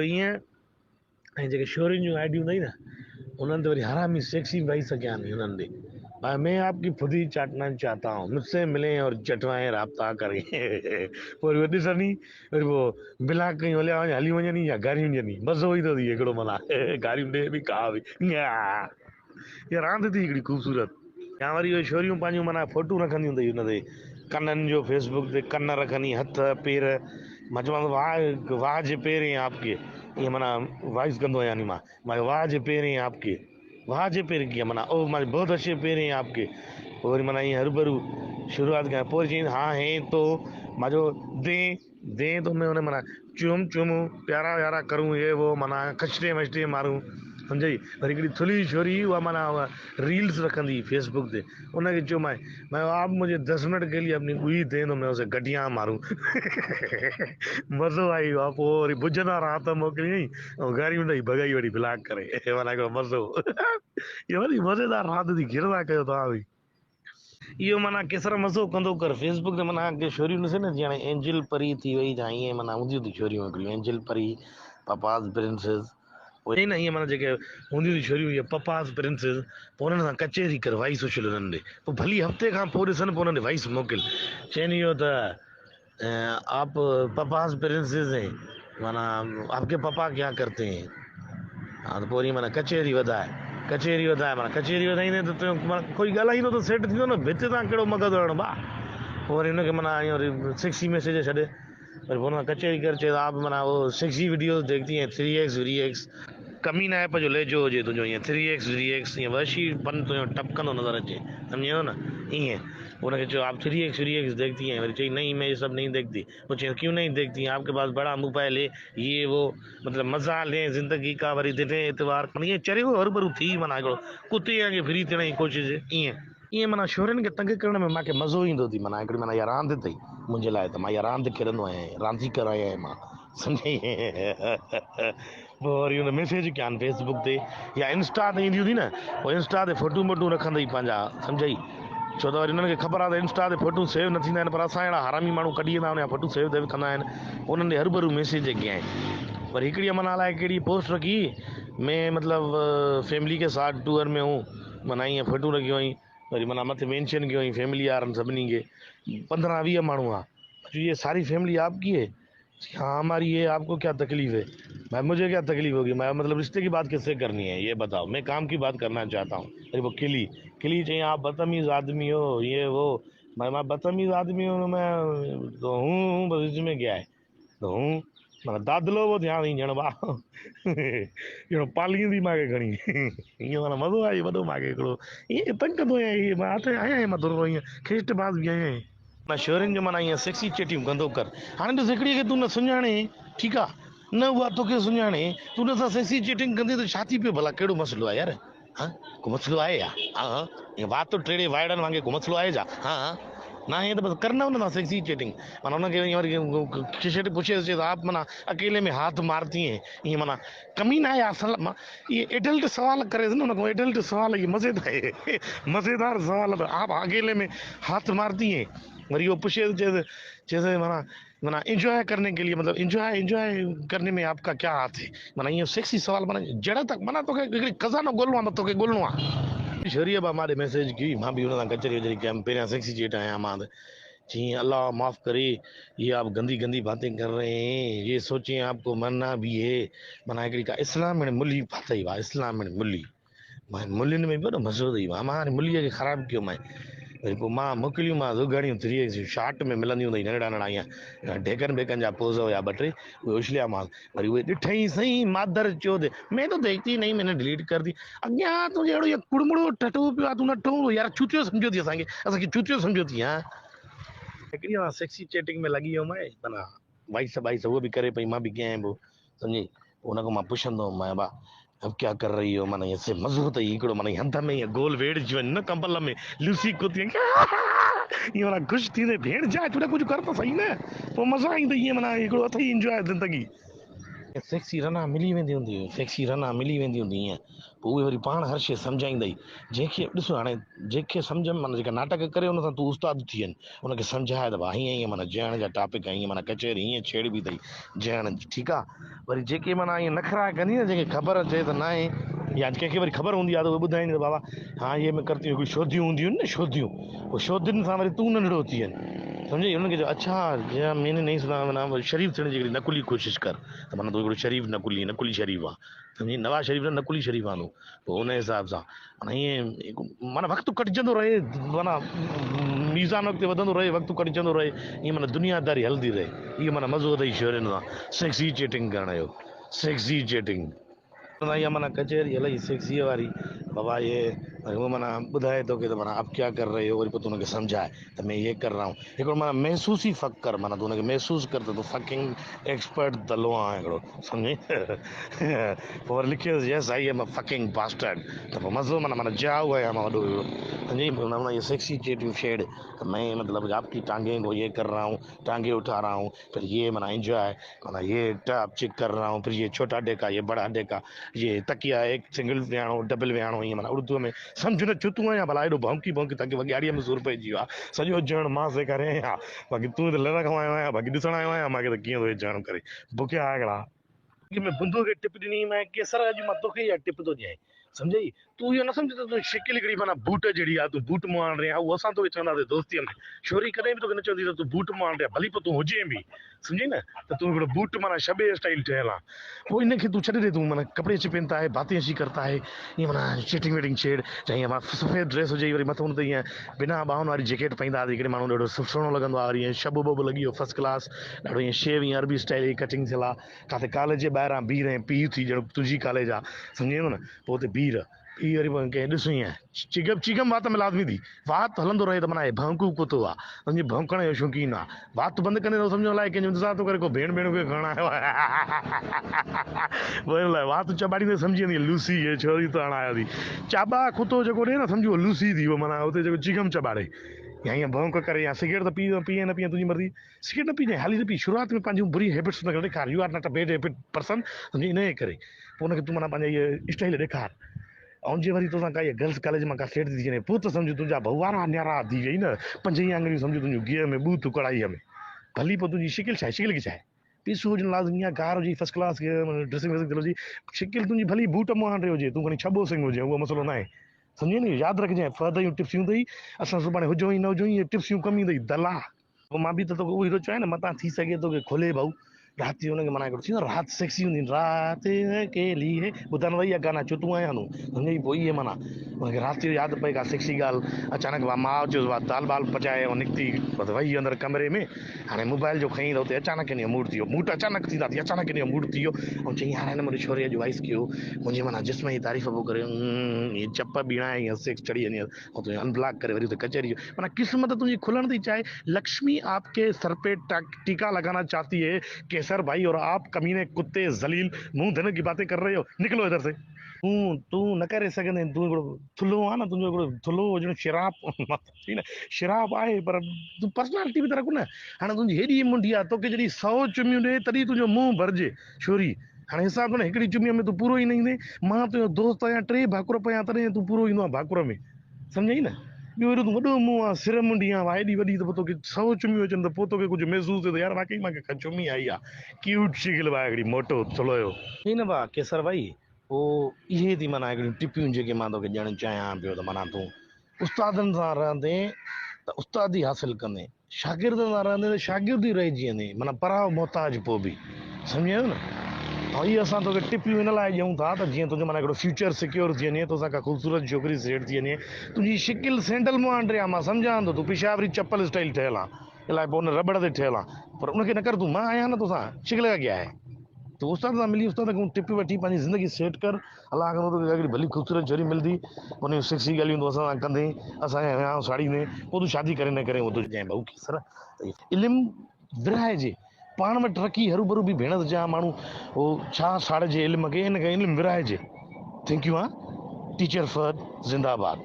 ائين ۽ جيڪي شورين جون آئيڊيون اٿئي نه انهن تي وري حرامي سيڪسي وائيس ڪيا آهن انهن تي ڀائي مين آپ ڪي ڦدي چاٽنا چاهتا هون مجھ سي ملين اور چٽوائين رابطا ڪرين پوء وري ڏسن ئي وري پوء بلاڪ ڪيون هليا وڃن هليون وڃن يا گاريون ڏين مزو ايندو اٿئي هڪڙو معنيٰ گاريون ڏي به کا به اها راند ٿي هڪڙي خوبصورت. يا وري اهي ڇوريون پنهنجون معنيٰ فوٽو رکنديون اٿئي ان تي ڪنن جو فيس بڪ تي ڪن رکندي هٿ پير مان چوان ٿو واهه واهه جي پير هين آپ ڪي ائين معنيٰ وائس ڪندو آهيان مان مان واهه جي پير هين آپ ڪي واهه جي پير ڪيئن معنيٰ او مان بهت اڇي پير هين آپ ڪي پوء وري معنيٰ ائين هربرو شروعات ڪيان پوء چئين ها هين تو مان چيو دين دين تو ۾ ان معنيٰ چوم چوم پيارا ويارا ڪرون هي وو معنيٰ کچٽي مچٽي مارون سمجهئي وري هڪڙي ٿلهي ڇوري اها معنيٰ اها ريلز رکندي هئي فيس بڪ تي ان کي چيو مانء مين آپ مجهي دس منٽ ڪي ليي اپني ڳوئي دين تو مين اسي گٽيان مارون مزو آئي ويو پوء وري بجهندا رات موڪليائين ۽ گاريون ڏئي ڀڳائي وري بلاڪ ڪري معنيٰ هڪڙو مزو اها وڏي مزيدار راند ٿي کلندا ڪيو توهان به. اهو معنيٰ ڪيسر مزو ڪندو ڪر فيس بڪ تي معنيٰ ڪي ڇوريون ڏسين نه جيئن هاڻي اينجل پري ٿي وئي يا ائين معنيٰ هونديون ٿي ڇوريون هڪڙيون اينجل پري پپاز پرنسز اهي نه ائين معنيٰ جيڪي هونديون ٿي ڇوريون اهي پپاز پرنسز پوء انهن سان ڪچهري ڪر وائس اڇل انهن ڏي پوء ڀلي هفتي کان پوء ڏسن پوء انهن ڏي وائس موڪل چين اهو ته آپ پپاز پرنسز هين معنيٰ آپ ڪي پپا ڪيا ڪرتي هين ها ته پوء وري معنيٰ ڪچهري وڌاء ڪچهري وڌاء معنيٰ ڪچهري وڌائيندين ته تنهنجو معنيٰ ڪوئي ڳالهائيندو ته سيٽ ٿيندو نه ڀت تان ڪهڙو مغز هڻڻ ڀاء پوء وري هن کي معنيٰ ائين وري سيڪسي ميسيج ڇڏ وري پوء هن سان ڪچهري ڪر چئي آپ معنيٰ هو سيڪسي وڊيوز ديکتي هين ٿري ايڪس وري ايڪس ڪمينائپ جو لهجو هجي تنهنجو ائين ٿري ايڪس وري ايڪس ائين وحشي پن تنهنجو ٽپڪندو نظر اچي سمجهي ويو نه ائين ان کي چيو آپ ٿري ايڪس وري ايڪس ديکتي هين وري چئي نهين مين يي سب نهين ديکتي پوء چيس ڪيون نهين ديکتي آپ ڪي پاس بڙا موبائل هي يي وو مطلب مزا لين زندگي ڪا وري دن اتوار معنيٰ ائين چريو هربرو ٿي معنيٰ هڪڙو ڪتي وانگي ڦري ٿيڻ جي ڪوشش ائين. ائين معنيٰ ڇورين کي تنگ ڪرڻ ۾ مانکي مزو ايندو ٿي معنيٰ هڪڙي معنيٰ اها راند اٿئي منهنجي لاء ته مان اها راند کيڏندو آهيان رانديگر آهيان مان سمجهئي پوء وري ان ميسيج ڪيان فيس بڪ تي يا انسٽا تي اينديون ٿي نه پوء انسٽا تي فوٽو ووٽو رکندئي پنهنجا سمجهئي ڇو ته وري انهن کي خبر آهي ته انسٽا تي فوٽو سيو نه ٿيندا آهن پر اسان جهڙا حرامي ماڻهو ڪڍي ويندا آهن يا فوٽو سيو ويو ڪندا آهن پوء انهن ڏي هربرو ميسيج ڪيائين وري هڪڙي معنيٰ الائي ڪهڙي پوسٽ رکي مين مطلب فيملي ڪي ساٿ ٽوئر ۾ هون معنيٰ ائين فوٽو رکيو هئائين وري معنيٰ مٿي مينشن ڪيو هئائين فيملي وارن سڀني کي 15 20 ماڻهو هئا چيو يي ساري فيملي آپ ڪي هي ها هماري هي آپ ڪو ڪيا تڪليف هي ڀائي مجهي ڪيا تڪليف هوگي مين مطلب رشتي ڪي بات ڪس سي ڪرني هي يي بتاؤ مين ڪام ڪي بات ڪرنا چاهتا هون وري پوء کلي کلي چيائين آپ بدتميز آدمي هو يي وو ڀائي مان بدتميز آدمي هون مين تو هون هون بس اس مين ڪيا هي تو هون معنيٰ دادلو پيو ٿيان ٿي ڄڻ ڀاء ڄڻ پاليندي مان کي کڻي ائين معنيٰ مزو آئي وڏو مان کي هڪڙو ائين تنگ ڪندو آهيان مان آهيان مان ٿورو ائين کيسٽ باز به آهيان نه شورين جو معنيٰ ائين سيڪسي چيٽيون ڪندو ڪر. هاڻي ڏس هڪڙيء کي تون نه سڃاڻين، ٺيڪ آ، نه اها توکي سڃاڻي، تون ان سان سيڪسي چيٽنگ ڪندين ته ڇا ٿي پيو ڀلا ڪهڙو مسئلو آهي يار؟ هان؟ ڪو مسئلو آهي يا؟ ها ها ائين وات ٽيڙي وائڙن وانگي ڪو مسئلو آهي ڇا؟ ها ها ناهي ته بس ڪر نه ان سان سيڪسي چيٽنگ معنيٰ ان کي ائين وري کشٽ پڇيس چيس آپ معنيٰ اڪيلي ۾ هاٿ مارتي هين ائين معنيٰ ڪمينا آهي اصل مان اهي ايڊلٽ سوال ڪريس نه ان کان ايڊلٽ سوال اهي مزيدار مزيدار سوال ته آپ اڪيلي ۾ هاٿ مارتي هين وري اهو پڇيس چيس چيس معنيٰ معنيٰ انجواء ڪرني ڪي ليي مطلب انجواء انجواء ڪرني ۾ آپ ڪا ڪيا هاٿ هي معنيٰ اهو سيڪسي سوال معنيٰ جهڙا ته معنيٰ توکي هڪڙي خزانو ڳولڻو آهي توکي ڳولڻو آهي. شريعه با مان ڏي ميسيج ڪئي مان به هن سان ڪچهري وچهري ڪيم پهريان سيڪسي چيٽ آهيان مان ته چيائين الله معاف ڪري يي آپ گندي گندي باتين ڪر رهي هين يي سوچين آپ ڪو مرنا ڀي هي معنيٰ هڪڙي ڪا اسلامڻ ملي ڦاٿئي وا اسلامڻ ملي مان ملين ۾ به وڏو مزو اٿئي وا مان هاڻي مليء کي خراب ڪيو مانء وري پوء مان موڪليون مان زگهڙيون ٿري ايڪس جون شارٽ ۾ ملنديون اٿئي ننڍڙا ننڍڙا ائين ڍيڪن ٻيڪن جا پوز هيا ٻه ٽي اهي اڇليامانس وري اهي ڏٺئي سائين مادر چود مين تو ديکتي نهين مين ني ڊليٽ ڪر the اڳيان تنهنجي اهڙو اهو ڪڙمڙو ٽٽو پيو آ تون نه ٽو يار چوتيو سمجهيو ٿي اسان کي اسان کي چوتيو سمجهيو ٿي ها هڪڙي سان سيڪسي چيٽنگ ۾ لڳي ويم آهي معنيٰ وائس بائس هوء به ڪري پئي مان به ڪيائين پيو سمجهي پوء ان کان مان پڇندو هوم مان با اب ڪيا ڪر رهي هو معنيٰ ائين سي مزو اٿئي هڪڙو معنيٰ هنڌ ۾ ائين گول ويڙهجي وڃ نه ڪمبل ۾ لوسي ڪتي ائين معنيٰ خوش ٿيندي ڀيڻ جا تون ڪجهه ڪر ته سهي نه پوء مزا ايندئي ائين معنيٰ هڪڙو اٿئي انجواء زندگي. سيڪسي رنا ملي ويندي هوندي هئي، سيڪسي رنا ملي ويندي هوندي هئي پوء اهي وري پاڻ هر شيء سمجهائيندئي جنهن کي ڏس هاڻي جنهن کي سمجهه ۾ معنيٰ جيڪا ناٽڪ ڪري ان سان تون استاد ٿي وڃ ان کي سمجهاء ته ڀاء هيئن هيئن معنيٰ جهڻ جا ٽاپڪ هيئن معنيٰ ڪچهري هيئن ڇيڙبي اٿئي جهڻ جي ٺيڪ آ وري جيڪي معنيٰ ائين نخرا ڪندي نه جنهن کي خبر چئي ته ناهي يا ڪنهن کي وري خبر هوندي آ ته اهي ٻڌائيندي ته بابا ها هي مين ڪرتي هون هڪڙي شوديون هونديون آهن نه شوديون پوء شودين سان وري تون ننڍڙو ٿي وڃ سمجهئي انهن کي چئو اڇا جي مين ني نهين سنا معنيٰ شريف ٿيڻ جي هڪڙي نقلي ڪوشش ڪر ته معنيٰ تون هڪڙو شريف نقلي نقلي شريف آن سمجهئي نواز شريف نه نقلي شريف آن تون پوء ان حساب سان معنيٰ ائين معنيٰ وقت ڪٽجندو رهي معنيٰ ميزان اڳتي وڌندو رهي وقت ڪٽجندو رهي ائين معنيٰ دنياداري هلندي رهي اهو معنيٰ مزو اٿئي شهرين سان سيڪسي چيٽنگ ڪرڻ جو سيڪسي چيٽنگ. اها معنيٰ ڪچهري هلئي سيڪسيء واري بابا هي هو معنيٰ ٻڌائي توکي ته معنيٰ آپ ڪيا ڪر رهي هو وري پوء تون هن کي سمجهاء ته مين يي ڪر رها هون هڪڙو معنيٰ محسوس ئي فڪ ڪر معنيٰ تون هن کي محسوس ڪر ته تون فڪنگ ايڪسپرٽ دلو آهين هڪڙو سمجهئي پوء وري لکيس yes I am a fucking bastard ته پوء مزو معنيٰ معنيٰ جائو آهيان مان وڏو هڪڙو سمجهئي معنيٰ هي سيڪسي چيٽيون ڇيڙ ته مين مطلب آپ ڪي ٽانگين ڪو يي ڪر رها هون ٽانگي اٺا رها هون پھر يي معنيٰ انجواء معنيٰ يي ٽاپ چيڪ ڪر رها هون پھر يي ڇوٽا ڊيڪا يي بڙا ڊيڪا يي تڪيا ايڪ سنگل ويهاڻو ڊبل ويهاڻو ائين معنيٰ اردوء ۾ سمجهه نه چتون آهيان ڀلا ايڏو ڀونڪي ڀونڪي تاڪي وڳياڙيء ۾ سور پئجي ويو آهي سڄو جهڻ مان سيکاري آهيان باقي تون ته لڙ کان آيو آهيان باقي ڏسڻ آيو آهيان مان کي ته ڪيئن ٿو هي جهڻ ڪري بکيا هڪڙا. اڳ ۾ بندوء کي ٽپ ڏني مين ڪيسر اڄ مان توکي اها ٽپ ٿو ڏيانء سمجهئي تون اهو نه سمجهه ته تنهنجي شڪل هڪڙي معنيٰ بوٽ جهڙي آهي تون بوٽ مهانڊي آهين اهو اسان توکي چونداسين دوستيء ۾ شوري ڪڏهن به توکي نه چوندي ته تون بوٽ مهانڊي آهين ڀلي پوء تون هجين به سمجهئي نه ته تون هڪڙو بوٽ معنيٰ شبي اسٽائيل ٺهيل آهين پوء ان کي تون ڇڏي ڏي تون معنيٰ ڪپڙي اڇي پهنتا هي باتين اڇي ڪرتا هي ائين معنيٰ چيٽنگ ويٽنگ ڇيڙ چاهي ائين معنيٰ سفيد ڊريس هجي وري مٿو ان تي ائين بنا ٻانهن واري جيڪيٽ پائيندا هئا ته هڪڙي ماڻهو ڏاڍو سهڻو لڳندو آهي وري ائين شبو ببو لڳي ويو فرسٽ ڪلاس ڏاڍو ائين شيو ائين عربي اسٽائيل جي ڪٽنگ ٿيل آهي ڪاٿي ڪاليج جي ٻاهران بيهه رهين پيهه ٿي ڄڻ تنهنجي ڪاليج آ سمجهين ٿو نه پوء اتي بيهه رهه پيهه وري پوء ڪنهن ڏس ائين چيگم چيگم وات ۾ لازمي ٿي وات هلندو رهي ته معنيٰ هي ڀونڪو ڪتو آ سمجهي ڀونڪڻ جو شوقين آ وات بند ڪندي ته سمجهو الائي ڪنهن جو انتظار ٿو ڪري ڪو ڀيڻ ٻيڻ کي کڻڻ آيو آهي پوء ان لاء وات چٻاڙيندي سمجهي ويندي لوسي کي ڇوري تاڻ آيو ٿي چاٻا ڪتو جيڪو ڏي نه سمجهي اهو لوسي ٿي ويو معنيٰ اتي جيڪو چيگم چٻاڙي يا ائين ڀونڪ ڪري يا سگريٽ ته پي پيئين نه پيئين تنهنجي مرضي سگريٽ نه پيئجانء حالي نه پي شروعات ۾ پنهنجون بري هيبٽس نه ڏيکار you are not a bad habit person سمجهي انهيء ڪري پوء ان کي تون معنيٰ پنهنجا اهي اسٽائيل ڏيکار ۽ جي وري توسان ڪا اها گرلس ڪاليج مان ڪا سيٽ ٿي ٿي وڃي پوء ته سمجهه تنهنجا ڀوارا نيارا ٿي ويئي نه پنج ئي آڱريون سمجهه تنهنجون گيهه ۾ ٻوٿ ڪڙائيء ۾ ڀلي پوء تنهنجي شڪل ڇا آهي شڪل کي ڇا آهي پيسو هجڻ لازمي آهي ڪار هجي فرسٽ ڪلاس ڊريسنگ وريسنگ ٿيل هجي شڪل تنهنجي ڀلي بوٽ مهانڊي هجي تون کڻي ڇٻو سنگهه هجين اهو مسئلو ناهي سمجهين نه ياد رکجانء فهد جون ٽپسيون اٿئي اسان سڀاڻي هجون ئي نه هجون اهي ٽپسيون ڪم ايندئي دلا. پوء مان به ته توکي اهو ئي ٿو چوان نه متان ٿي سگهي توکي کولي ڀائو رات جو ان کي معنيٰ هڪڙو ٿيندو آهي رات سيڪسي هوندي آهي رات اڪيلي هي ٻڌڻ وئي آهي گانا چتون آهيان تون سمجهئي پوء اهي معنيٰ ان کي رات جو ياد پئي ڪا سيڪسي ڳالهه اچانڪ ماء چيس وا دال بال پچائي ۽ نڪتي بس وئي اندر ڪمري ۾ هاڻي موبائل جو کنئي ته اتي اچانڪ ان جو موڊ ٿي ويو موڊ اچانڪ ٿيندا ٿي اچانڪ ان جو موڊ ٿي ويو ۽ چيائين هاڻي هن منهنجي ڇوري اڄ وائس ڪيو منهنجي معنيٰ جسم جي تعريف پيو ڪري ائين چپ ٻيڻائي ائين سيڪس چڙهي وڃي ۽ تنهنجو ان بلاڪ ڪري وري اتي ڪچهري جو معنيٰ قسمت تنهنجي کلڻ ٿي چاهي لڪشمي آپ ڪي سر پي ٽيڪا لگانا چاهتي هي قيصر ڀائي اور آپ ڪميني ڪتي ذليل منهن ڌنڪ ڪي باتين ڪر رهي هو نڪلو ادھر سي. تون تون نه ڪري سگهندين تون هڪڙو ٿلهو آهين نه تنهنجو هڪڙو ٿلهو هجڻ شراپ نه شراپ آهي پر تون پرسنالٽي به ته رک نه هاڻي تنهنجي هيڏي منڍي آهي توکي جڏهن سئو چميون ڏي تڏهن تنهنجو منهن ڀرجي ڇوري هاڻي حساب ڪر نه هڪڙي چميء ۾ تون پورو ئي نه ايندين، مان تنهنجو دوست آهيان، ٽي ڀاڪر پيان تڏهن تون پورو ايندو آهين ڀاڪر ۾. سمجهئي نه؟ ٻيو ايڏو تون وڏو منهن آن، سر منڍي آن، واهه ايڏي وڏي ته پوء توکي سئو چميون اچن ته پوء توکي ڪجهه محسوس ٿئي ته يار واقعي مان ڪنهن کان چمي آئي آ. ڪيوٽ شڪل ڀاء هڪڙي موٽو ٿلهو. ائين نه ڀاء قيصر ڀائي، پوء اهي ٿي معنيٰ هڪڙيون ٽپيون جيڪي مان توکي ڏيڻ چاهيان پيو ته معنيٰ تون استادن سان رهندين ته استادي حاصل ڪندين، شاگردن سان رهندين ته شاگرد ئي رهجي ويندين، معنيٰ پراء محتاج پوء به. سمجهي ويو نه؟ ۽ اهي اسان توکي ٽپيون ان لاء ڏيون ٿا ته جيئن تنهنجو معنيٰ هڪڙو فيوچر سيڪيور ٿي وڃي، توسان ڪا خوبصورت ڇوڪري سيٽ ٿي وڃي، تنهنجي شڪل سينڊل مهانڊي آ، مان سمجهان ٿو، تون پشاوري چپل اسٽائيل ٺهيل آن، الائي پوء ان رٻڙ تي ٺهيل آن، پر ان کي نه ڪر تون، مان آهيان نه توسان، شڪل ڪا ڪيا هي. تون استاد سان ملي استاد کان ٽپ وٺي پنهنجي زندگي سيٽ ڪر. الله ڪندو توکي هڪڙي ڀلي خوبصورت ڇوري ملندي، ان جون سيڪسي ڳالهيون تون اسان سان ڪندين، اسان جا وهانء ساڙيندين، پوء تون شادي ڪرين نه ڪرين اهو تنهنجو ڀائو ڪيسر ته علم ورهائجي، پاڻ وٽ رکي هروڀرو به ڀيڻس جا ماڻهو هو ڇا ساڙجي علم کي، ان کي علم ورهائجي. Thank you ها ٽيچر فهد زنده آباد.